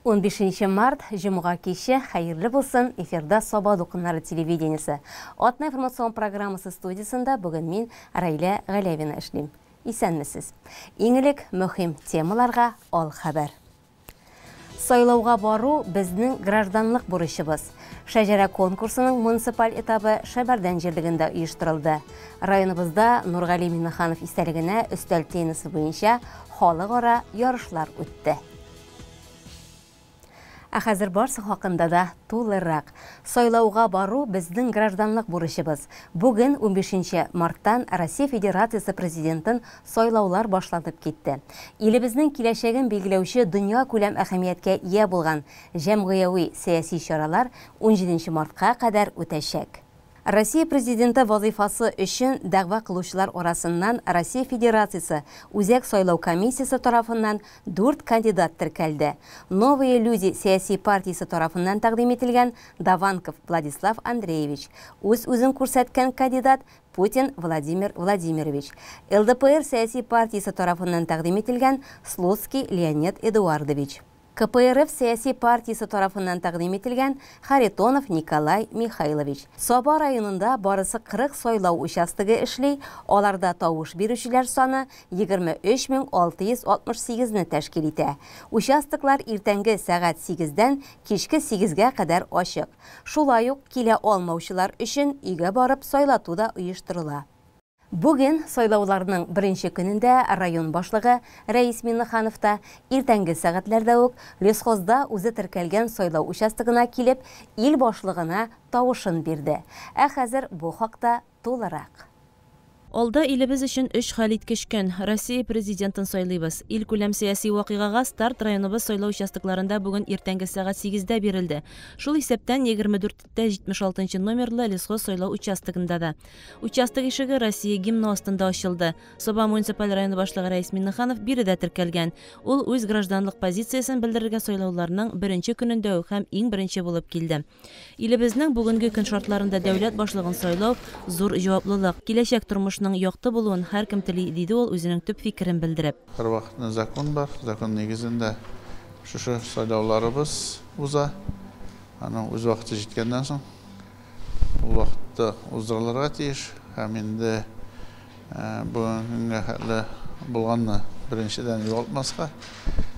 15 март, җомга киче, хәерле булсын, эфирда Саба дулкыннары телевидениесе. Атна информацион программасы студиясендә бүген мин, Раилә Галәвина эшлим. Исәнмесез. Иң элек мөһим темаларга ал хәбәр. Сайлауга бару безнең гражданлык бурычыбыз. Шәҗәрә конкурсының муниципаль этабы Шәмәрдән җирлегендә оештырылды. Районыбызда Нургали Миңнеханов истәлегенә өстәл теннисы буенча халыкара ярышлар үтте. Ә хәзер барсы хакында да тулырак. Сайлауга бару безнең гражданлык бурычыбыз. Бүген 15 марттан Россия Федерациясе Президентын сайлаулар башланып китте. Илебезнең киләчәген билгеләүче дөнья күләм әһәмияткә ия булган җәмгыяви сәяси чаралар 17 мартка кадәр үтәчәк. Россия Президенты вазыйфасы өчен дәгъва кылучылар арасыннан Россия Федерациясе Үзәк сайлау комиссиясе тарафыннан дүрт кандидат теркәлде. Новые люди сәяси партиясе тарафыннан тәкъдим ителгән Даванков Владислав Андреевич, үз-үзен күрсәткән кандидат Путин Владимир Владимирович, ЛДПР сәяси партиясе тарафыннан тәкъдим ителгән Слуцкий Леонид Эдуардович. КПРФ сәяси партиясе тарафыннан тәкъдим ителгән Харитонов Николай Михайлович. Саба районында барысы 40 сайлау участогы эшли, аларда тавыш бирүчеләр саны 23668-не тәшкил итә. Участоклар иртәнге сәгать 8-дән кичке 8-гә кадәр ачык. Шулай ук килә алмаучылар өчен өйгә барып сайлату да оештырыла. Бүген сайлауларның беренче көнендә район башлыгы Рәис Миңнеханов та иртәнге сәгатьләрдә үк Лесхозда үзе теркәлгән сайлау участогына килеп, ил башлыгына тавышын бирде. Ә хәзер бу хакта тулырак. Алда илебез өчен өч хәлиткеч көн. Россия Президентын сайлыйбыз. Илкүләм сәяси вакыйгага старт районыбыз сайлау участокларында бүген иртәнге сәгать 8-дә бирелде. Шул исәптән 24-76 номерлы Лесхоз сайлау участогында да. Участок ишеге Россия гимны астында ачылды. Саба муниципаль районы башлыгы Рәис Миңнеханов биредә теркәлгән. Ул үз гражданлык позициясен белдерергә сайлауларның беренче көнендә үк һәм иң беренче булып килде. Илебезнең бүгенге көн шартларында дәүләт башлыгын сайлау зур җаваплылык. Киләчәк тормышның якты булуын һәркем тели, диде ул үзенең төп фикерен белдереп. Һәрвакытны закон бар, закон нигезендә шушы сайлауларыбыз уза. Аның үз вакыты җиткәннән соң ул вакытта уздырылырга тиеш. Һәм инде бүгенге хәле булганны беренчедән югалтмаска,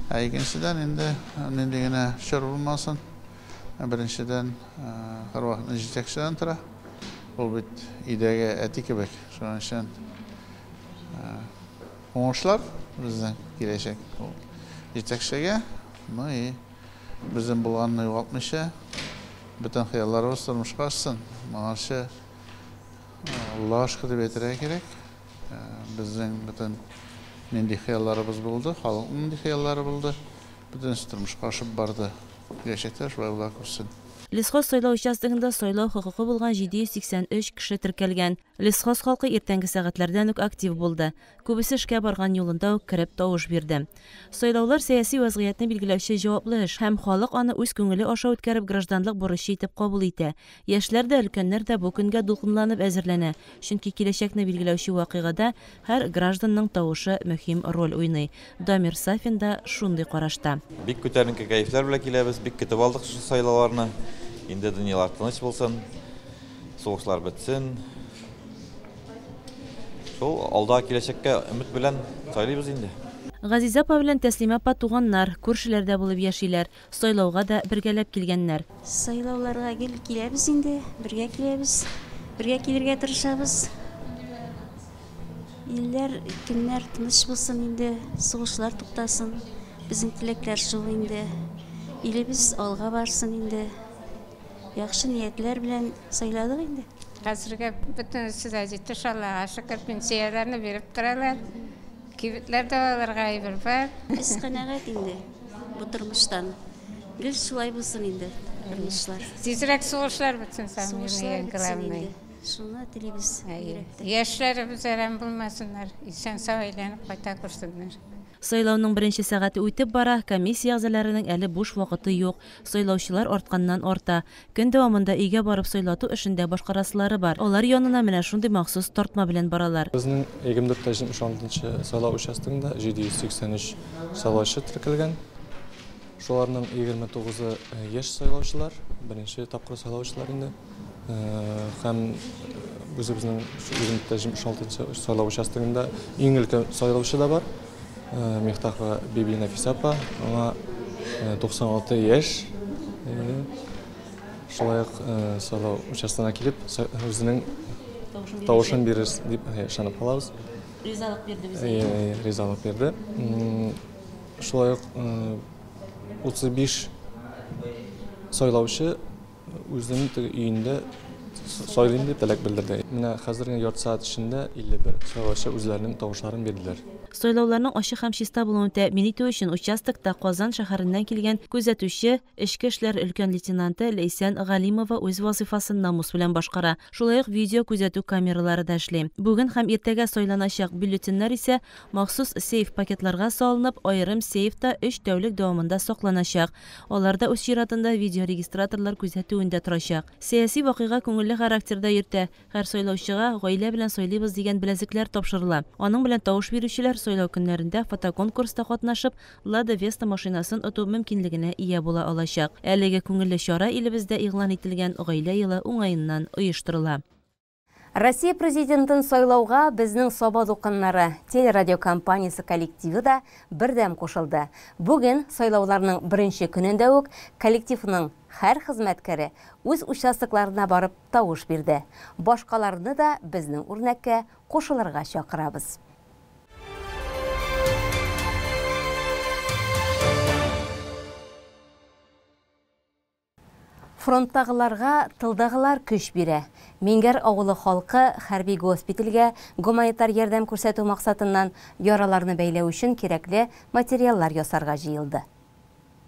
ә икенчедән инде нинди генә чор булмасын, беренчедән һәрвакытны җитәкчедән тора. Ул бит өйдәге әти кебек. Шуның өчен уңышлар безнең киләчәк җитәкчегә, ну и безнең булганны югалтмыйча бөтен хыялларыбыз тормышка ашсын. Моңарчы Аллаһка шөкер дип әйтергә кирәк. Безнең бөтен нинди хыялларыбыз булды, халыкның нинди хыяллары булды, бөтенесе тормышка ашып барды. Киләчәктә шулай була күрсен. Лесхоз сайлау участогында сайлау хокукы булган 783 кеше теркәлгән. Лесхоз халкы иртәнге сәгатьләрдән үк актив булды. Күбесе эшкә барган юлында ук кереп тавыш бирде. Сайлаулар сәяси вазгыятьне билгеләүче җаваплы эш һәм халык аны үз күңеле аша үткәреп гражданлык бурычы итеп кабул итә. Яшьләр дә, өлкәннәр дә бу көнгә дулкынланып әзерләнә. Чөнки киләчәкне билгеләүче вакыйгада һәр гражданның тавышы мөһим роль уйный. Дамир Сафин да шундый карашта. Бик күтәренке кәефләр белән киләбез, бик көтеп алдык шушы сайлауларны. Инде дөньялар тыныч булсын, сугышлар бетсен. Шул алда киләчәккә өмет белән сайлыйбыз инде. Газизә апа белән Тәслимә апа туганнар, күршеләрдә булып яшиләр. Сайлауга да бергәләп килгәннәр. Сайлауларга гел киләбез инде, бергә киләбез, бергә килергә тырышабыз. Илләр, көннәр тыныч булсын инде, сугышлар туктасын. Безнең теләкләр шул инде. Илебез алга барсын инде. Яхшы ниятләр белән сайладык инде. Хәзергә бөтенесе дә җитеш, Аллаһка шөкер, пенсияләрне биреп торалар. Кибетләрдә алырга әйбер бар. Без канәгать инде бу тормыштан. Гел шулай булсын инде тормышлар. Тизрәк сугышлар бетсен, самый Сугышлар бетсен главный. инде. Шуны телибез йөрәктән. Яшьләребез әрәм булмасыннар, исән-сау әйләнеп кайта күрсеннәр. Сайлауның беренче сәгате үтеп бара, комиссия әгъзаларының әле буш вакыты юк. Сайлаучылар артканнан арта. Көн дәвамында өйгә барып сайлату эшендә башкарасылары бар. Алар янына менә шундый махсус тартма белән баралар. Безнең 24-76 сайлау участогында 783 сайлаучы теркәлгән. Шуларның 29-ы яшь сайлаучылар, беренче тапкыр сайлаучылар инде. Һәм үзебезнең 76 сайлау участогында иң өлкән сайлаучы да бар. Михтахова Биби Нафиса апа, аңа 96 яшь. Шулай ук сайлау участогына килеп, үзенең тавышын бирер дип ышанып калабыз. Ризалык бирде безгә. Ризалык бирде. Шулай ук 35 сайлаучы үзенең өендә сайлыйм дип теләк белдерде. Менә хәзер генә ярты сәгать эчендә 51 сайлаучы үзләренең тавышларын бирделәр. Сайлауларның ачык һәм чиста булуын тәэмин итү өчен участокта Казан шәһәреннән килгән күзәтүче, эчке эшләр өлкән лейтенанты Ләйсән Галимова үз вазифасын намус белән башкара. Шулай ук видео күзәтү камералары да эшли. Бүген һәм иртәгә сайланачак бюллетеньнәр исә махсус сейф пакетларга салынып, аерым сейфта 3 тәүлек дәвамында сакланачак. Алар да үз чиратында видеорегистраторлар күзәтүендә торачак. Сәяси вакыйга күңелле характерда йөртә. Һәр сайлаучыга гаилә белән сайлыйбыз дигән беләзекләр тапшырыла. Аның белән тавыш бирүчеләр сайлау көннәрендә фотоконкурста катнашып, Лада Веста машинасын оту мөмкинлегенә ия була алачак. Әлеге күңелле чара илебездә игълан ителгән гаилә елы уңаеннан оештырыла. Россия президентын сайлауга безнең Саба дулкыннары телерадиокомпаниясе коллективы да бердәм кушылды. Бүген сайлауларның беренче көнендә үк коллективның һәр хезмәткәре үз участокларына барып тавыш бирде. Башкаларны да безнең үрнәккә кушылырга чакырабыз. Фронттагыларга тылдагылар көч бирә. Миңгәр авылы халкы хәрби госпитальгә гуманитар ярдәм күрсәтү максатыннан яраларны бәйләү өчен кирәкле материаллар ясарга җыелды.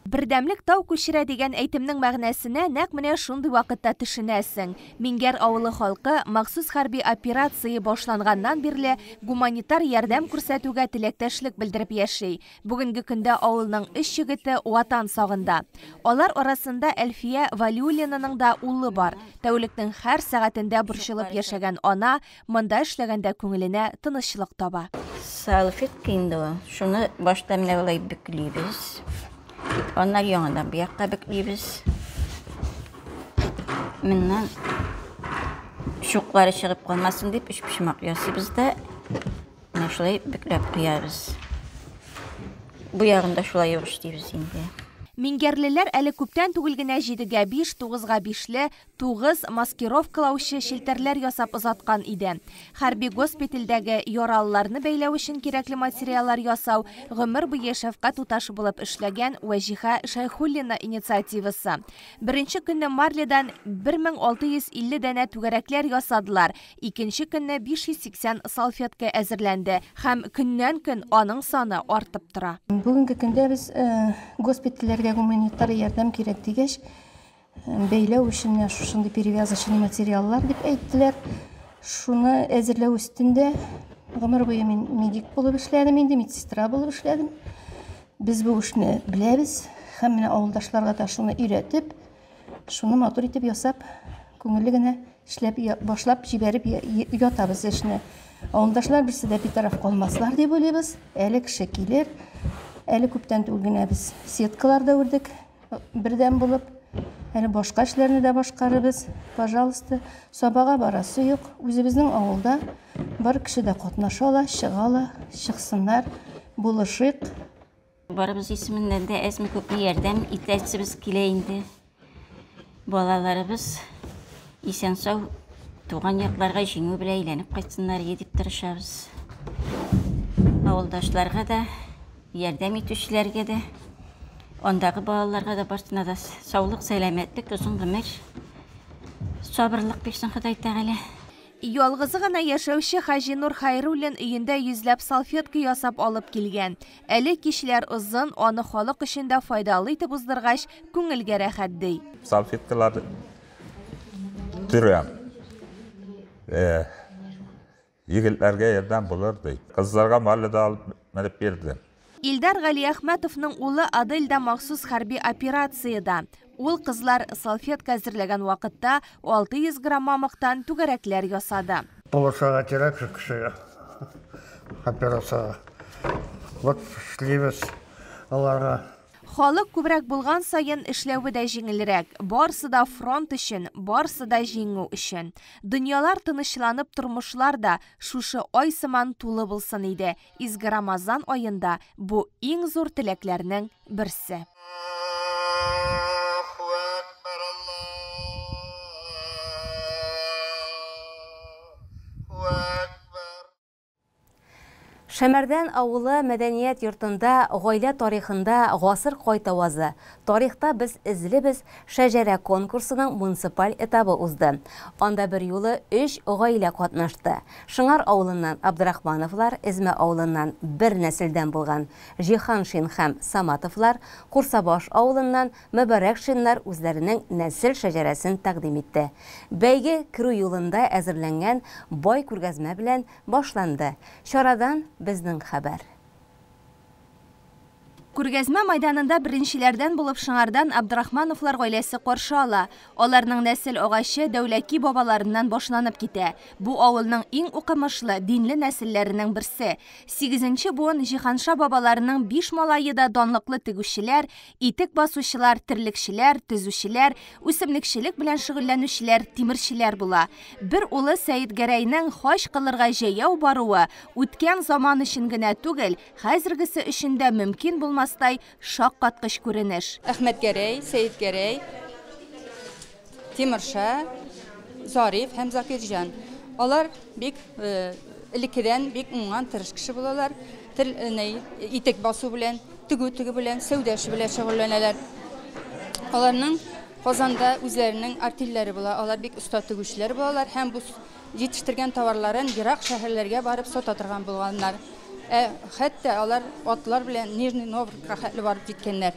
Бердәмлек тау күчерә дигән әйтемнең мәгънәсенә нәкъ менә шундый вакытта төшенәсең. Миңгәр авылы халкы махсус хәрби операция башланганнан бирле гуманитар ярдәм күрсәтүгә теләктәшлек белдереп яши. Бүгенге көндә авылның 3 егете Ватан сагында. Алар арасында Әлфия Валиуллинаның да улы бар. Тәүлекнең һәр сәгатендә борчылып яшәгән ана монда эшләгәндә күңеленә тынычлык таба. Салфетка инде ул. Шуны башта менә болай бөклибез. Аннар яңадан бу якка бөклибез. Моннан чуклары чыгып калмасын дип өч почмак ясыйбыз да менә шулай бөкләп куябыз. Бу ягында шулай ук эшлибез инде. Миңгәрлеләр әле күптән түгел генә 7-гә 5, 9-га 5-ле 9 маскировкалаучы челтәрләр ясап озаткан иде. Хәрби госпитальдәге яралыларны бәйләү өчен кирәкле материаллар ясау гомер буе шәфкать туташы булып эшләгән Вәҗиһә Шәйхуллина инициативасы. Беренче көнне марледан 1650 данә түгәрәкләр ясадылар. Икенче көнне 580 салфетка әзерләнде һәм көннән-көн аның саны артып тора. Бүгенге көндә без госпитальләргә гуманитар ярдәм кирәк дигәч, бәйләү өчен менә шушындый перевязочный материаллар дип әйттеләр. Шуны әзерләү өстендә гомер буе мин медик булып эшләдем инде, медсестра булып эшләдем. Без бу эшне беләбез һәм менә авылдашларга да шуны өйрәтеп, шуны матур итеп ясап, күңелле генә эшләп башлап җибәреп ятабыз эшне. Авылдашлар берсе дә битараф калмаслар дип уйлыйбыз. Әле кеше килер. Әле күптән түгел генә без сеткалар да үрдек, бердәм булып. Әле башка эшләрне дә башкарыбыз. Пожалуйста, Сабага барасы юк. Үзебезнең авылда бар кеше дә катнаша ала, чыга ала, чыксыннар, булышыйк. Барыбыз исеменнән дә әзме күпме ярдәм итәсебез килә инде. Балаларыбыз исән-сау туган якларга җиңү белән әйләнеп кайтсыннар дип тырышабыз. Авылдашларга да, ярдәм итүчеләргә дә, андагы балаларга да барсына да саулык, сәламәтлек, озын гомер, сабырлык бирсен Ходай Тәгалә. Ялгызы гына яшәүче Хаҗинур Хайруллин өендә йөзләп салфетка ясап алып килгән. Әле кичләр озын, аны халык өчен дә файдалы итеп уздыргач, күңелгә рәхәт ди. Салфеткалар төрәм. Егетләргә ярдәм булыр ди. Кызларга марлы да алып менеп бирдем. Илдар Галиәхмәтовның улы Адель дә махсус хәрби операциядә. Ул кызлар салфетка әзерләгән вакытта 600 грамм мамыктан түгәрәкләр ясады. Булышырга кирәк шул кешегә операцияга. Вот эшлибез аларга. Халык күбрәк булган саен эшләве дә җиңелрәк. Барсы да фронт өчен, барсы да җиңү өчен. Дөньялар тынычланып, тормышлар да шушы ай сыман тулы булсын иде. Изге Рамазан аенда бу иң зур теләкләрнең берсе. Шәмәрдән авылы мәдәният йортында гаилә тарихында гасыр кайтавазы, тарихта без эзлебез шәҗәрә конкурсының муниципаль этабы узды. Анда берьюлы өч гаилә катнашты. Шыңар авылыннан Абдрахмановлар, Эзмә авылыннан бер нәселдән булган Җиһаншин һәм Саматовлар, Курсабаш авылыннан Мөбарәкшиннар үзләренең нәсел шәҗәрәсен тәкъдим итте. Бәйге керү юлында әзерләнгән бай күргәзмә белән башланды. Чарадан безнең хәбәр. Күргәзмә майданында беренчеләрдән булып Шыңардан Абдрахмановлар гаиләсе каршы ала. Аларның нәсел агачы Дәүләки бабаларыннан башланып китә. Бу авылның иң укымышлы, динле нәселләренең берсе. Сигезенче буын Җиһанша бабаларының биш малае да данлыклы тегүчеләр, итек басучылар, терлекчеләр, төзүчеләр, үсемлекчелек белән шөгыльләнүчеләр, тимерчеләр була. Бер улы Сәетгәрәйнең хаҗ кылырга җәяү баруы үткән заман өчен генә түгел, хәзергесе өчен дә мөмкин булмастай шаккаткыч күренеш. Әхмәтгәрәй, Сәетгәрәй, Тимерша, Зариф һәм Закирҗан. Алар бик элеккедән бик уңган, тырыш кеше булалар. Тел, ни, итек басу белән, тегү тегү белән, сәүдә эше белән шөгыльләнәләр. Аларның Казанда үзләренең артельләре була. Алар бик оста тегүчеләр булалар һәм бу җитештергән товарларын ерак шәһәрләргә барып сата торган булганнар. Ә хәтта алар атлар белән Нижний Новгородка хәтле барып җиткәннәр.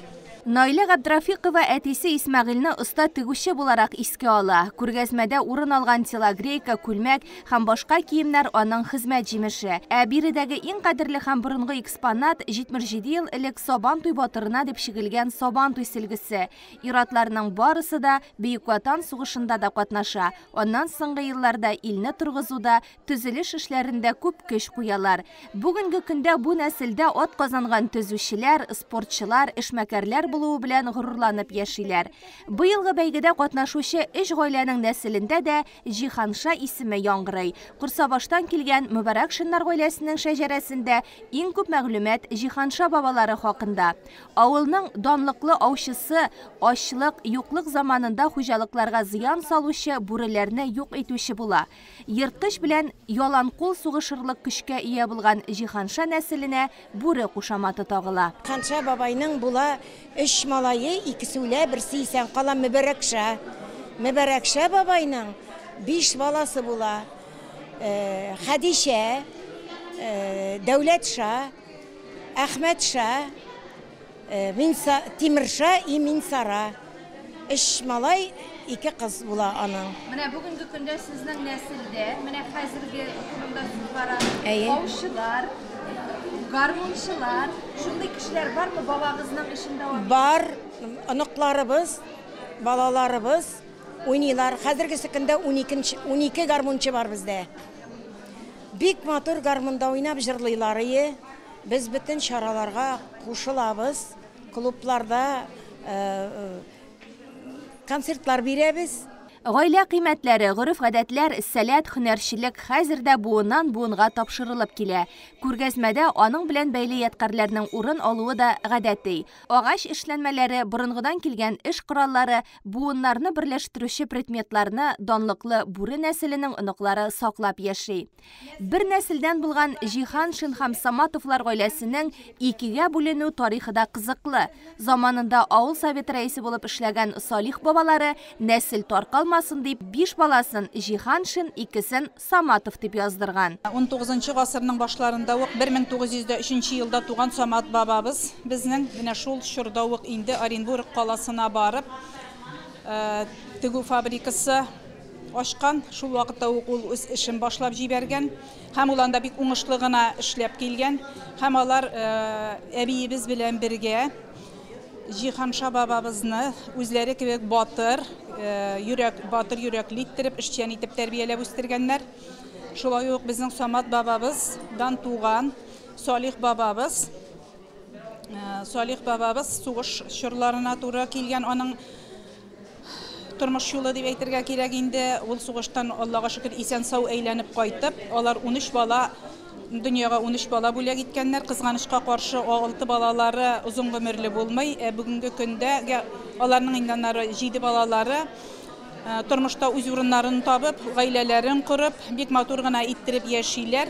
Наилә Габдрафикова әтисе Исмәгыйльне оста тегүче буларак искә ала. Күргәзмәдә урын алган телогрейка, күлмәк һәм башка киемнәр аның хезмәт җимеше. Ә биредәге иң кадерле һәм борынгы экспонат 77 ел элек Сабантуй батырына дип чигелгән Сабантуй сөлгесе. Ир-атларның барысы да Бөек Ватан сугышында да катнаша. Аннан соңгы елларда илне торгызуда, төзелеш эшләрендә күп көч куялар. Бүгенге көндә бу нәселдә ат казанган төзүчеләр, спортчылар, эшмәкәрләр булуы белән горурланып яшиләр. Быелгы бәйгедә катнашучы өч гаиләнең нәселендә дә Җиһанша исеме яңгырый. Корсабаштан килгән Мөбарәкшиннар гаиләсенең шәҗәрәсендә иң күп мәгълүмат Җиһанша бабалары хакында. Авылның данлыклы аучысы, ачлык, юклык заманында хуҗалыкларга зыян салучы бүреләрне юк итүче була. Ерткыч белән яланкул сугышырлык көчкә ия булган Җиһанша нәселенә Бүре кушаматы тагыла. Ханша бабайның була өч малае, икесе үлә, берсе исән кала, Мөбәрәкша. Мөбәрәкша бабайның биш баласы була. Хәдичә, Дәүләтша, Әхмәтша, Минса, Тимерша и Минсара. Өч малай, ике кыз була аның. Менә бүгенге көндә сезнең нәселдә, менә хәзерге турында сүз бара, Әйе. аучылар, гармунчылар, шундый кешеләр бармы бабагызның эшен дәвам итүче? Бар, оныкларыбыз, балаларыбыз уйныйлар. Хәзергесе көндә уникенче, 12 гармунчы бар бездә. Бик матур гармунда уйнап җырлыйлар ие. Без бөтен чараларга кушылабыз, клубларда концертлар бирәбез. Гаилә кыйммәтләре, гореф-гадәтләр, сәләт, һөнәрчелек хәзер дә буыннан-буынга тапшырылып килә. Күргәзмәдә аның белән бәйле ядкарьләрнең урын алуы да гадәти. Агач эшләнмәләре, борынгыдан килгән эш кораллары, буыннарны берләштерүче предметларны данлыклы бүре нәселенең оныклары саклап яши. Бер нәселдән булган Җиһаншин һәм Саматовлар гаиләсенең икегә бүленү тарихы да кызыклы. Заманында авыл советы рәисе булып эшләгән Салих бабалары нәсел таркалмасын дип биш баласын Җиһаншин, икесен Саматов дип яздырган. Унтугызынчы гасырның башларында ук, 1903 нче елда туган Самат бабабыз безнең менә шул чорда ук инде Оренбург каласына барып, тегү фабрикасы ачкан. Шул вакытта ук ул үз эшен башлап җибәргән һәм ул анда бик уңышлы гына эшләп килгән. Һәм алар әбиебез белән бергә Җиһанша бабабызны үзләре кебек батыр, йөрәк, батыр йөрәкле иттереп, эшчән итеп тәрбияләп үстергәннәр. Шулай ук безнең Самат бабабыздан туган Салих бабабыз Салих бабабыз сугыш чорларына туры килгән, аның тормыш юлы дип әйтергә кирәк инде. Ул сугыштан, Аллага шөкер, исән-сау әйләнеп кайтып, алар 13 бала, дөньяга 13 бала бүләк иткәннәр. Кызганычка каршы, 6 балалары озын гомерле булмый. Ә бүгенге көндә аларның инде аннары 7 балалары тормышта үз урыннарын табып, гаиләләрен корып, бик матур гына иттереп яшиләр.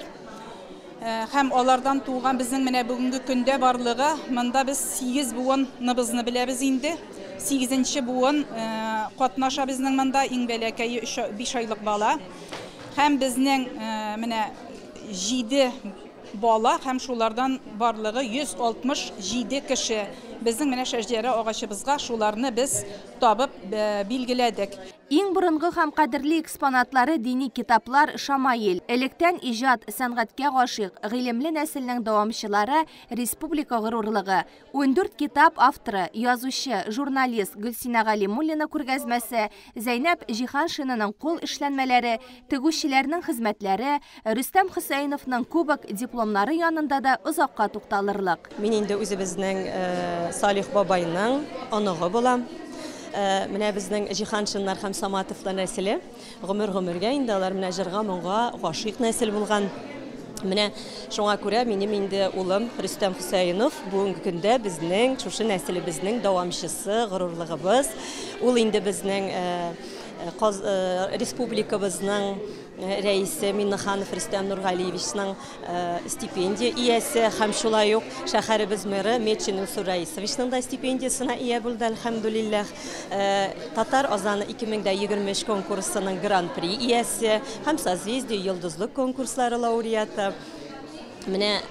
Һәм алардан туган безнең менә бүгенге көндә барлыгы, монда без 8 буынныбызны беләбез инде. 8нче буын катнаша безнең монда, иң бәләкәе 5 айлык бала. Һәм безнең менә 7 бала һәм шулардан барлыгы 167 кеше. Безнең менә шәҗәрә агачыбызга шуларны без табып билгеләдек. Иң борынгы һәм кадерле экспонатлары дини китаплар, шамаил. Электән иҗат, сәнгатькә гашыйк, гыйлемле нәселнең дәвамчылары, республика горурлыгы. 14 китап авторы, язучы, журналист Гөлсинә Галимуллина күргәзмәсе, Зәйнәб Җиһаншинаның кул эшләнмәләре, тегүчеләрнең хезмәтләре, Рөстәм Хөсәеновның кубок, дипломнары янында да озакка тукталырлык. Мин инде үзебезнең Салих бабайның оныгы булам. Менә безнең Җиһаншиннар һәм Саматовлар нәселе гомер-гомергә инде алар менә җырга-моңга гашыйк нәсел булган. Менә шуңа күрә минем инде улым Рөстәм Хөсәенов бүгенге көндә безнең шушы нәселебезнең дәвамчысы, горурлыгыбыз. Ул инде безнең республикабызның рәисе Миннеханов Рөстәм Нургалиевичның стипендия иясе һәм шулай ук шәһәребез мэры Метшин Илсур Раисовичның да стипендиясенә ия булды, әлхәмдүлилләһ. Татар азаны 2023 конкурсының гран-при иясе һәм Созвездие йолдызлык конкурслары лауреаты. Менә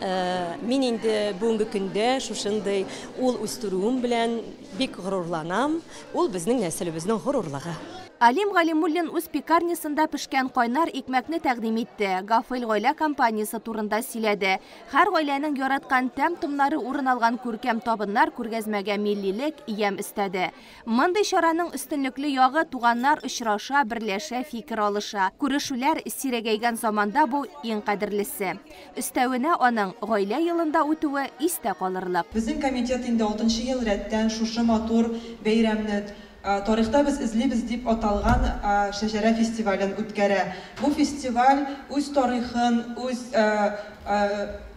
мин инде бүгенге көндә шушындый ул үстерүем белән бик горурланам. Ул безнең нәселебезнең горурлыгы. Алим Галимуллин үз пекарнясында пешкән кайнар икмәкне тәкъдим итте. Гафел гаилә компаниясе турында сөйләде. Һәр гаиләнең яраткан тәм-томнары урын алган күркәм табыннар күргәзмәгә миллилек, ямь өстәде. Мондый чараның өстенлекле ягы туганнар очраша, берләшә, фикер алыша. Күрешүләр сирәгәйгән заманда бу иң кадерлесе. Өстәвенә аның гаилә елында үтүе истә калырлык. Безнең комитет инде 6 ел рәттән шушы матур бәйрәмне Тарихта без эзлибез дип аталган шәҗәрә фестивален үткәрә. Бу фестиваль үз тарихын, үз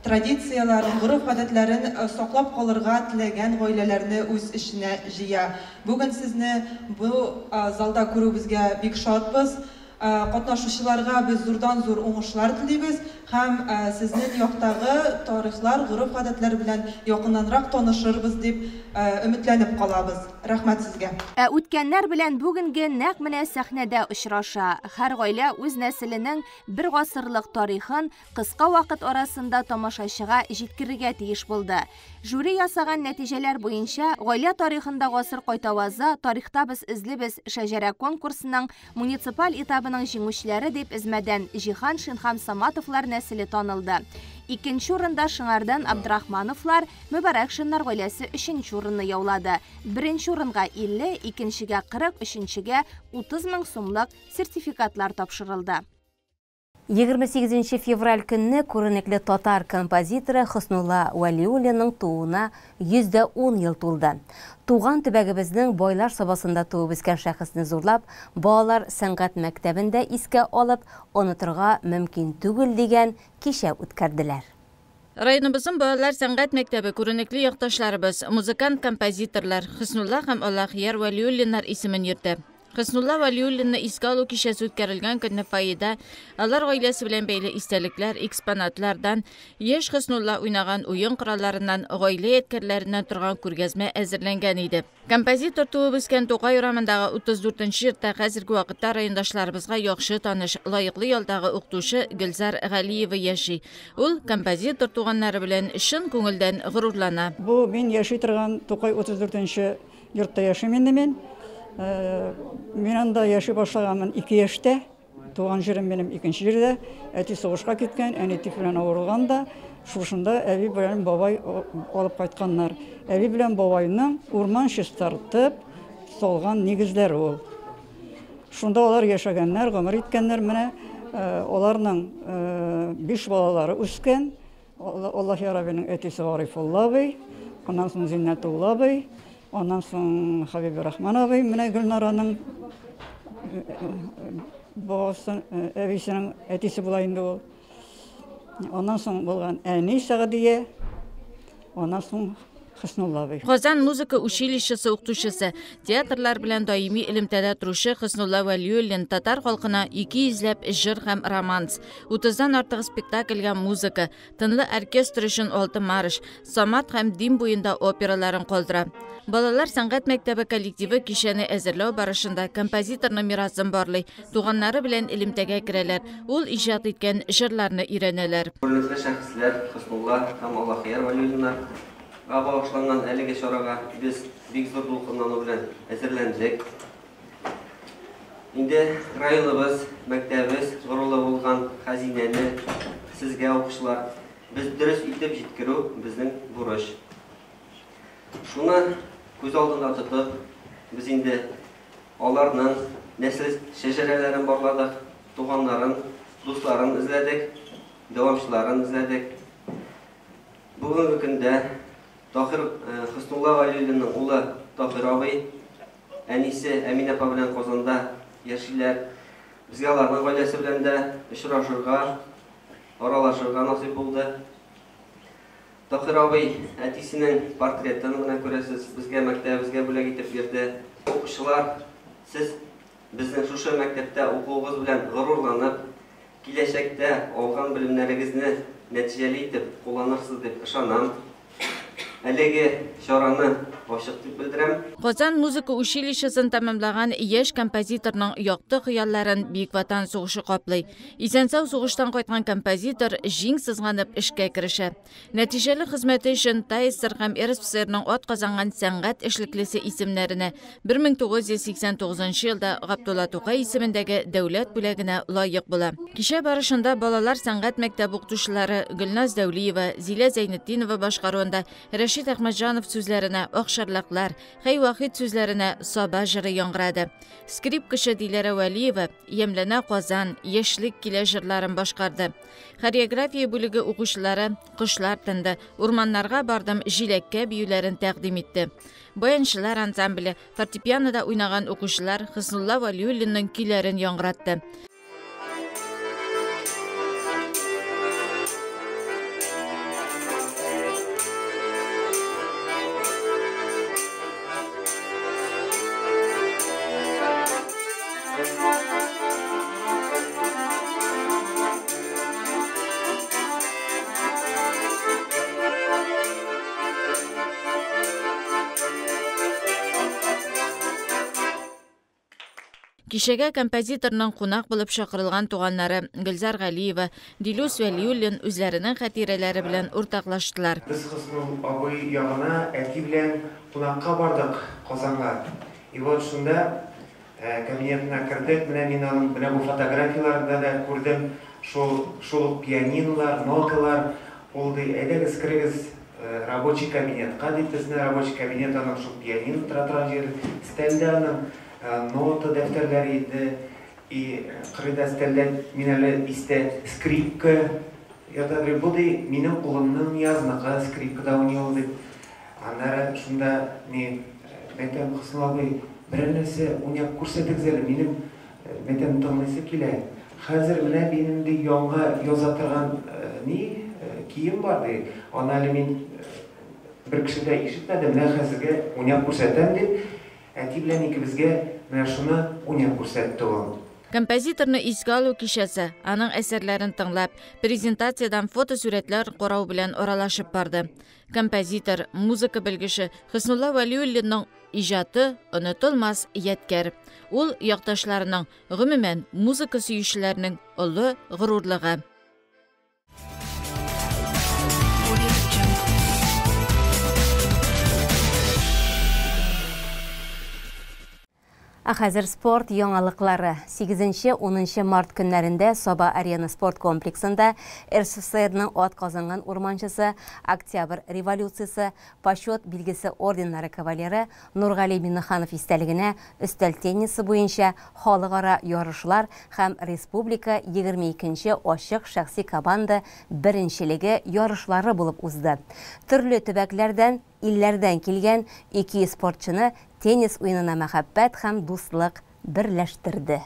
традицияләрен, гореф-гадәтләрен саклап калырга теләгән гаиләләрне үз эченә җыя. Бүген сезне бу залда күрүебезгә бик шатбыз. Катнашучыларга без зурдан-зур уңышлар телибез һәм сезнең яктагы тарихлар, гореф-гадәтләр белән якыннанрак танышырбыз дип өметләнеп калабыз. Рәхмәт сезгә. Ә үткәннәр белән бүгенге нәкъ менә сәхнәдә очраша. Һәр гаилә үз нәселенең бер гасырлык тарихын кыска вакыт арасында тамашачыга җиткерергә тиеш булды. Жюри ясаган нәтиҗәләр буенча гаилә тарихында гасыр кайтавазы Тарихта без эзлибез шәҗәрә конкурсының муниципаль этабының җиңүчеләре дип эзмәдән Җиһаншин һәм Саматовлар нәселе танылды. Икенче урында Шыңардан Абдрахмановлар, Мөбарәкшиннар гаиләсе өченче урынны яулады. Беренче урынга 50, икенчегә 40, өченчегә 30 мең сумлык сертификатлар тапшырылды. 28 февраль көнне күренекле татар композиторы Хөснулла Вәлиуллинның тууына 110 ел тулды. Туган төбәгебезнең Байлар Сабасында туып үскән шәхесне зурлап, балалар сәнгать мәктәбендә искә алып, онытырга мөмкин түгел дигән кичә үткәрделәр. Районыбызның балалар сәнгать мәктәбе күренекле якташларыбыз, музыкант-композиторлар Хөснулла һәм Аллахияр Вәлиуллиннар исемен йөртә. Хөснулла Вәлиуллинны искә алу кичәсе үткәрелгән көнне фойеда алар гаиләсе белән бәйле истәлекләр, экспонатлардан, яшь Хөснулла уйнаган уен коралларыннан, гаилә ядкәрләреннән торган күргәзмә әзерләнгән иде. Композитор туып үскән Тукай урамындагы 34 йортта хәзерге вакытта райондашларыбызга яхшы таныш, лаеклы ялдагы укытучы Гөлзар Галиева яши. Ул композитор туганнары белән чын күңелдән горурлана. Бу мин яши торган Тукай 34 йортта яшим инде мин. Мин анда яши башлаганмын 2 яшьтә. Туган җирем минем икенче җирдә. Әти сугышка киткән, әни тиф белән авырган да, шушында әби белән бабай алып кайтканнар. Әби белән бабайның урман чистартып салган нигезләре ул. Шунда алар яшәгәннәр, гомер иткәннәр. Менә аларның 5 балалары үскән. Аллаһ Яраббинең әтисе Гарифулла абый, Аннан соң Зиннәтулла абый, аннан соң Хәбибрахман абый, менә Гөлнараның бабасы, әбисенең әтисе була инде ул. Аннан соң булган әни Сәгъдия, аннан соң Хөснулла абый. Казан музыка училищесы укытучысы, театрлар белән даими элемтәдә торучы Хөснулла Вәлиуллин татар халкына 200 ләп җыр һәм романс, утыздан артык спектакльгә музыка, Тынлы оркестр өчен алты марш, Самат һәм Дим буенда операларын калдыра. Балалар сәнгать мәктәбе коллективы кичәне әзерләү барышында композиторның мирасын барлый, туганнары белән элемтәгә керәләр, ул иҗат иткән җырларны өйрәнәләр. Күренекле шәхесләр Хөснулла һәм Аллахияр Вәлиуллиннарга багышланган әлеге чарага без бик зур дулкынлану белән әзерләндек. Инде районыбыз, мәктәбебез горурлыгы булган хәзинәне сезгә, укучылар, без дөрес итеп җиткерү безнең бурыч. Шуны күз алдында тотып, без инде аларның нәсел шәҗәрәләрен барладык, туганнарын, дусларын эзләдек, дәвамчыларын эзләдек. Бүгенге көндә Таһир Хөснулла Вәлиуллинның улы Таһир абый, әнисе Әминә апа белән Казанда яшиләр. Безгә аларның гаиләсе белән дә очрашырга, аралашырга насыйп булды. Таһир абый әтисенең портретын менә күрәсез, безгә мәктәбебезгә бүләк итеп бирде. Укучылар, сез безнең шушы мәктәптә укуыгыз белән горурланып, Киләчәктә алган белемнәрегезне нәтиҗәле итеп кулланырсыз дип ышанам. Әлеге чараны ачык дип белдерәм. Казан музыка училищесын тәмамлаган яшь композиторның якты хыялларын Бөек Ватан сугышы каплый. Исән-сау сугыштан кайткан композитор җиң сызганып эшкә керешә. Нәтиҗәле хезмәте өчен ТАССР һәм РСФСРның атказанган сәнгать эшлеклесе исемнәренә, 1989 елда Габдулла Тукай исемендәге дәүләт бүләгенә лаек була. Кичә барышында балалар сәнгать мәктәбе укытучылары Гөлназ Дәүлиева, Зилә Зәйнетдинова башкаруында Рәшит Әхмәтҗанов сүзләренә Акчарлаклар, Хәй Вахит сүзләренә Саба җыры яңгырады. Скрипкачы Диләрә Вәлиева Ямьләнә Казан, Яшьлек килә җырларын башкарды. Хореография бүлеге укучылары Кошлар тынды, Урманнарга бардым, Җиләккә биюләрен тәкъдим итте. Баянчылар ансамбле, фортепианода уйнаган укучылар Хөснулла Вәлиуллинның көйләрен яңгыратты. Кичәгә композиторның кунак булып чакырылган туганнары Гөлзар Галиева, Дилүс Вәлиуллин үзләренең хатирәләре белән уртаклаштылар. Без Хөснул абый ягына әти белән кунакка бардык Казанга. И вот шунда Кабинетына кердек, менә мин аның менә бу фотографияләрендә дә күрдем, шул, шул ук пианинолар, ноталар. Ул ди, әйдәгез, керегез рабочий кабинетка, дип безне, рабочий кабинет аның шул пианино тора торган җир, стәлдә аның нота дәфтәрләре иде, и кырыйда стәлдә, мин әле истә, скрипка ята, ди, бу ди, минем улымның Ниязныкы, скрипкада уйный ул, дип. Аннары шунда ни, мәйтәм, Хөснулла абый, берәр нәрсә уйнап күрсәтегез әле, минем, мәйтәм, тыңлыйсы килә. Хәзер менә минем, ди, яңа яза торган ни, кием бар, ди, аны әле мин бер кеше дә ишетмәде, менә хәзергә уйнап күрсәтәм, дип, әти белән икебезгә менә шуны уйнап күрсәтте ул. Композиторны искә алу кичәсе, аның әсәрләрен тыңлап, презентациядән фотосурәтләр карау белән аралашып барды. Композитор, музыка белгече Хөснулла Вәлиуллинның иҗаты онытылмас ядкәр. Ул якташларының, гомумән, музыка сөючеләрнең олы горурлыгы. Ә хәзер спорт яңалыклары. 8-10 март көннәрендә Саба Арена спорт комплексында РСФСРның ат казанган урманчысы, Октябрь революциясе, Почет билгесе орденнары кавалеры Нургали Миннеханов истәлегенә өстәл теннисы буенча халыкара ярышлар һәм республика 22 нче ачык шәхси команда беренчелеге ярышлары булып узды. Төрле төбәкләрдән илләрдән килгән 200 спортчыны теннис уенына мәхәббәт һәм дуслык берләштерде.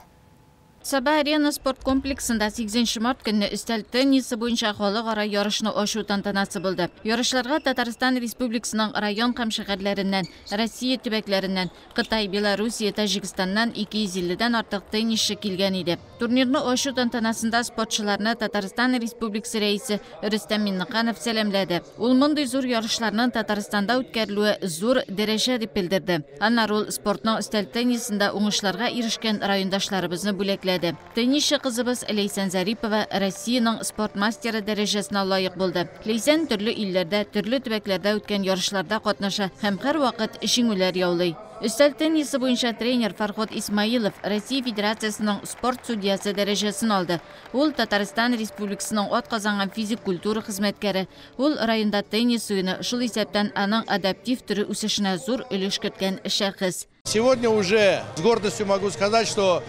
Саба Арена спорт комплексында 8 март көнне өстәл теннисы буенча халыкара ярышны ачу тантанасы булды. Ярышларга Татарстан Республикасының район һәм шәһәрләреннән, Россия төбәкләреннән, Кытай, Белоруссия, Таҗикстаннан 250-дән артык теннисчы килгән иде. Турнирны ачу тантанасында спортчыларны Татарстан Республикасы рәисе Рөстәм Миңнеханов сәламләде. Ул мондый зур ярышларның Татарстанда үткәрелүе зур дәрәҗә дип белдерде. Аннары ул спортның өстәл теннисында уңышларга ирешкән райондашларыбызны бүләкләде. Теннисчы кызыбыз Ләйсән Зарипова Россиянең спорт мастеры дәрәҗәсенә лаек булды. Ләйсән төрле илләрдә, төрле төбәкләрдә үткән ярышларда катнаша һәм һәрвакыт җиңүләр яулый. Өстәл теннисы буенча тренер Фарход Исмаилов Россия Федерациясының спорт судьясы дәрәҗәсен алды. Ул Татарстан Республикасының атказанган физик культура хезмәткәре. Ул районда теннис уены, шул исәптән аның адаптив төре үсешенә зур өлеш керткән шәхес. Сегодня уже с гордостью могу сказать, что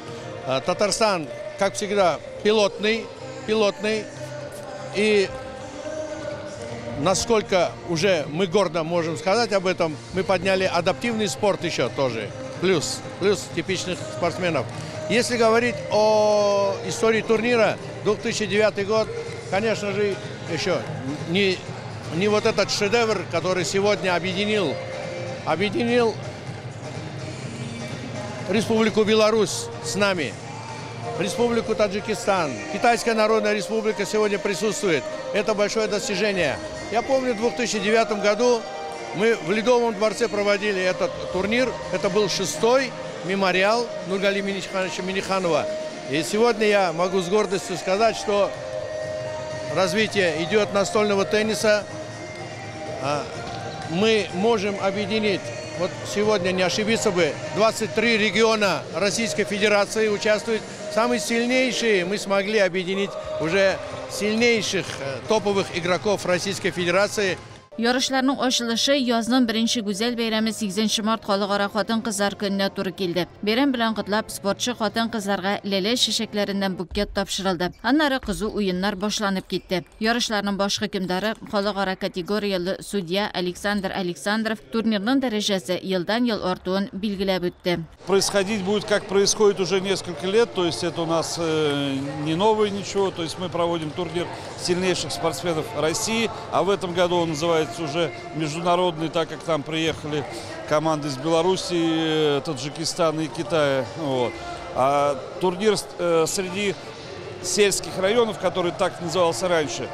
Татарстан, как всегда, пилотный. И насколько уже мы гордо можем сказать об этом, мы подняли адаптивный спорт еще тоже. Плюс типичных спортсменов. Если говорить о истории турнира, 2009 год, конечно же, еще не вот этот шедевр, который сегодня объединил Республику Беларусь с нами, Республику Таджикистан, Китайская Народная Республика сегодня присутствует. Это большое достижение. Я помню, в 2009 году мы в Ледовом дворце проводили этот турнир. Это был 6-й мемориал Нургали Миннихановича Минниханова. И сегодня я могу с гордостью сказать, что развитие идет настольного тенниса. Мы можем объединить, вот сегодня не ошибиться бы, 23 региона Российской Федерации участвуют. Самые сильнейшие мы смогли объединить уже сильнейших топовых игроков Российской Федерации. Ярышларның ачылышы язның беренче гүзәл бәйрәме 8 март халыкара хатын-кызлар көненә туры килде. Бәйрәм белән котлап спортчы хатын-кызларга ләлә чәчәкләреннән букет тапшырылды. Аннары кызу уеннар башланып китте. Ярышларның баш хөкемдары халыкара категорияле судья Александр Александров турнирның дәрәҗәсе елдан-ел артуын билгеләп үтте. Происходить будет, как происходит уже несколько лет, то есть это у нас не новое ничего, то есть мы проводим турнир сильнейших спортсменов России, а в этом году он называется уже международный, так как там приехали команды из Белоруссии, Таджикистана и Китая. Вот. А турнир среди сельских районов, который так назывался раньше,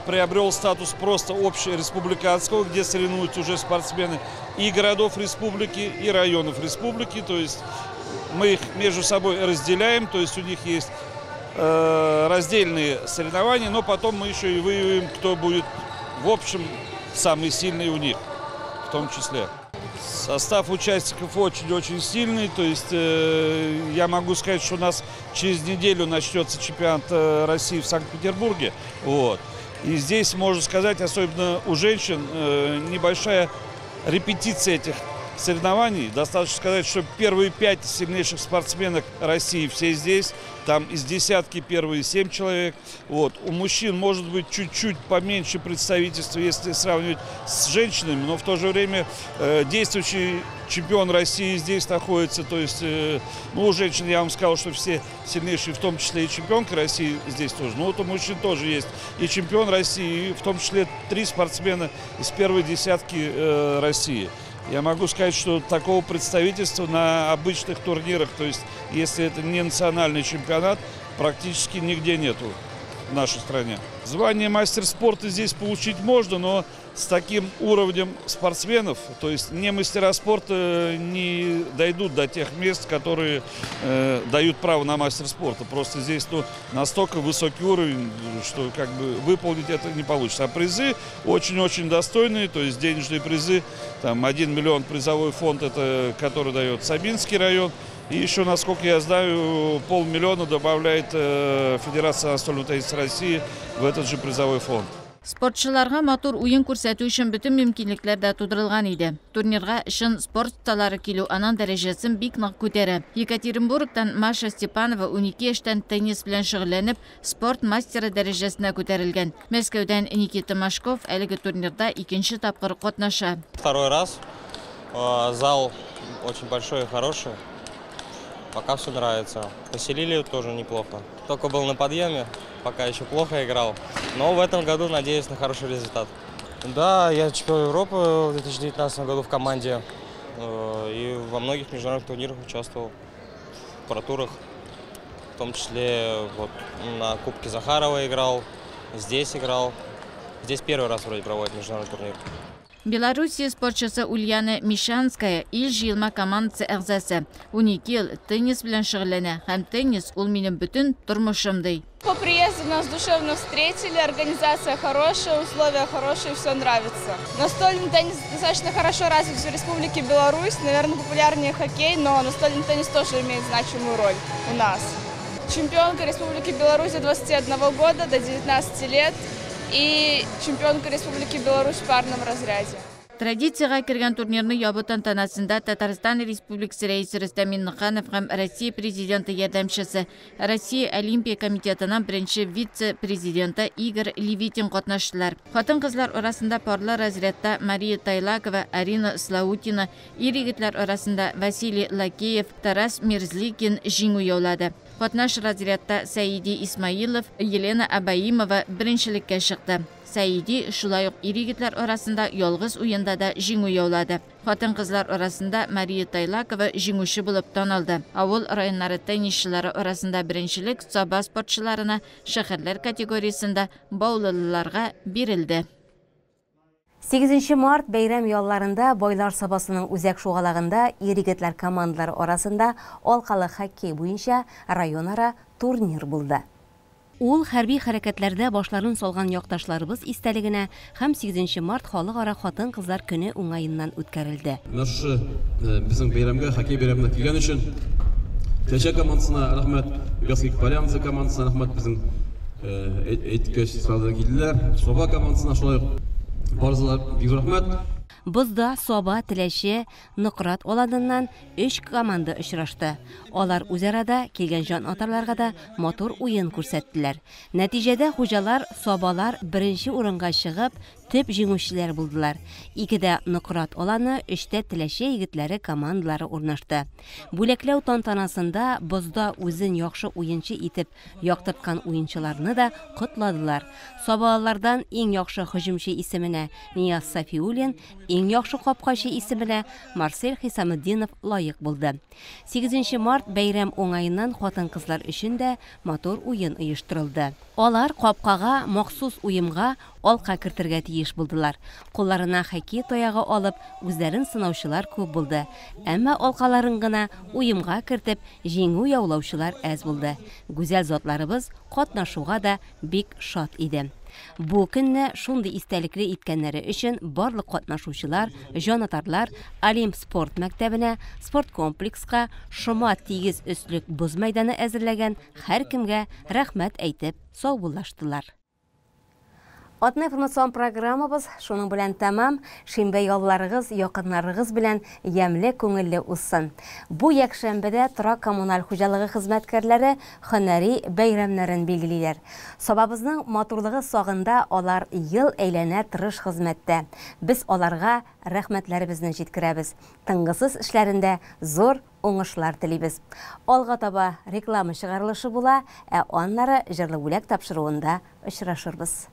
приобрел статус просто общереспубликанского, где соревнуются уже спортсмены и городов республики, и районов республики. То есть мы их между собой разделяем, то есть у них есть раздельные соревнования, но потом мы еще и выявим, кто будет в общем самый сильный у них, в том числе. Состав участников очень-очень сильный, то есть я могу сказать, что у нас через неделю начнется чемпионат России в Санкт-Петербурге. Вот. И здесь, можно сказать, особенно у женщин, небольшая репетиция этих соревнований. Достаточно сказать, что первые 5 сильнейших спортсменок России все здесь. Там из десятки первые 7 человек. Вот. У мужчин может быть чуть-чуть поменьше представительства, если сравнивать с женщинами, но в то же время действующий чемпион России здесь находится. То есть, ну, у женщин я вам сказал, что все сильнейшие, в том числе и чемпионка России здесь тоже. Но вот у мужчин тоже есть и чемпион России, и в том числе 3 спортсмена из первой десятки России. Я могу сказать, что такого представительства на обычных турнирах, то есть если это не национальный чемпионат, практически нигде нету в нашей стране. Звание мастер спорта здесь получить можно, но с таким уровнем спортсменов, то есть не мастера спорта не дойдут до тех мест, которые дают право на мастер спорта. Просто здесь настолько высокий уровень, что как бы выполнить это не получится. А призы очень-очень достойные, то есть денежные призы, там 1 миллион призовой фонд, это, который дает Сабинский район. И еще, насколько я знаю, 500 000 добавляет Федерация настольного тенниса России в этот же призовой фонд. Спортчыларга матур уен күрсәтү өчен бөтен мөмкинлекләр дә тудырылган иде. Турнирга чын спорт осталары килү аның дәрәҗәсен бик нык күтәрә. Екатеринбургтан Маша Степанова 12 яшьтән теннис белән шөгыльләнеп, спорт мастеры дәрәҗәсенә күтәрелгән. Мәскәүдән Никита Машков әлеге турнирда икенче тапкыр катнаша. Второй раз. Зал очень большой и хороший. Пока все нравится. Поселили тоже неплохо. Только был на подъеме, пока еще плохо играл. Но в этом году надеюсь на хороший результат. Да, я чемпион Европы в 2019 году в команде. И во многих международных турнирах участвовал. В протурах. В том числе вот, на Кубке Захарова играл, здесь играл. Здесь первый раз вроде проводят международный турнир. Белоруссия спортчысы Ульяна Мишанская ил җыелма командасы әгъзасы. 12 ел теннис белән шөгыльләнә һәм теннис ул минем бөтен тормышым ди. По приезду нас душевно встретили, организация хорошая, условия хорошие, все нравится. Настольный теннис достаточно хорошо развит в Республике Беларусь, наверное, популярнее хоккей, но настольный теннис тоже имеет значимую роль у нас. Чемпионка Республики Беларусь до 21 года, до 19 лет. И чемпионка Республики Беларусь в парном разряде. Традициягә кергән турнирны ябу тантанасында Татарстан Республикасы рәисе Рөстәм Миңнеханов һәм Россия президенты ярдәмчесе, Россия Олимпия комитетының беренче вице-президенты Игорь Левитин катнаштылар. Хатын-кызлар арасында парлы разрядта Мария Тайлакова, Арина Слаутина, ир-егетләр арасында Василий Лакеев, Тарас Мерзликин җиңү яулады. Катнаш разрядта Саиди Исмаилов, Елена Абаимова беренчелеккә чыкты. Саиди шулай ук ир-егетләр арасында ялгыз уенда да җиңү яулады. Хатын-кызлар арасында Мария Тайлакова җиңүче булып танылды. Авыл районнары теннисчылары арасында беренчелек Саба спортчыларына шәһәрләр категориясендә баулылыларга бирелде. 8 март бәйрәм ялларында Байлар Сабасының үзәк шугалагында ир-егетләр командалары арасында алкалы хоккей буенча районара турнир булды. Ул хәрби хәрәкәтләрдә башларын салган якташларыбыз истәлегенә һәм 8 март халыкара хатын-кызлар көне уңаеннан үткәрелде. Менә шушы безнең бәйрәмгә, хоккей бәйрәменә килгән өчен Теләче командасына рәхмәт, Вятский Полянцы командасына рәхмәт, безнең әйткәч сразу килделәр. Саба командасына шулай ук барысына бик зур рәхмәт. Бозда Саба, Теләче, Нократ аланыннан 3 команда очрашты. Алар үзара да, килгән җан атарларга да матур уен күрсәттеләр. Нәтиҗәдә хуҗалар Сабалар беренче урынга чыгып, төп җиңүчеләр булдылар. 2дә Нократ аланы, 3тә Теләче егетләре командалары урнашты. Бүләкләү тантанасында бозда үзен яхшы уенчы итеп яктырткан уенчыларны да котладылар. Сабалардан иң яхшы һөҗүмче исеменә Нияз Сафиуллин, иң яхшы капкачы исеменә Марсель Хисаметдинов лаек булды. 8 март бәйрәм уңаеннан хатын-кызлар өчен дә матур уен оештырылды. Алар капкага махсус уемга алка кертергә тиеш булдылар. Кулларына хоккей таягы алып, үзләрен сынаучылар күп булды. Әмма алкаларын гына уемга кертеп, җиңү яулаучылар әз булды. Гүзәл затларыбыз катнашуга да бик шат иде. Бу көнне шундый истәлекле иткәннәре өчен барлык катнашучылар, җанатарлар Олимп спорт мәктәбенә, спорт комплекска шома тигез өслек боз мәйданы әзерләгән һәркемгә рәхмәт әйтеп саубуллаштылар. Атна информацион программабыз шуның белән тәмам. Шимбә ялларыгыз, якыннарыгыз белән ямьле, күңелле узсын. Бу якшәмбедә торак коммуналь хуҗалыгы хезмәткәрләре һөнәри бәйрәмнәрен билгелиләр. Сабабызның матурлыгы сагында алар ел әйләнә тырыш хезмәттә. Без аларга рәхмәтләребезне җиткерәбез. Тынгысыз эшләрендә зур уңышлар телибез. Алга таба реклама чыгарылышы була, ә аннары җырлы бүләк тапшыруында очрашырбыз.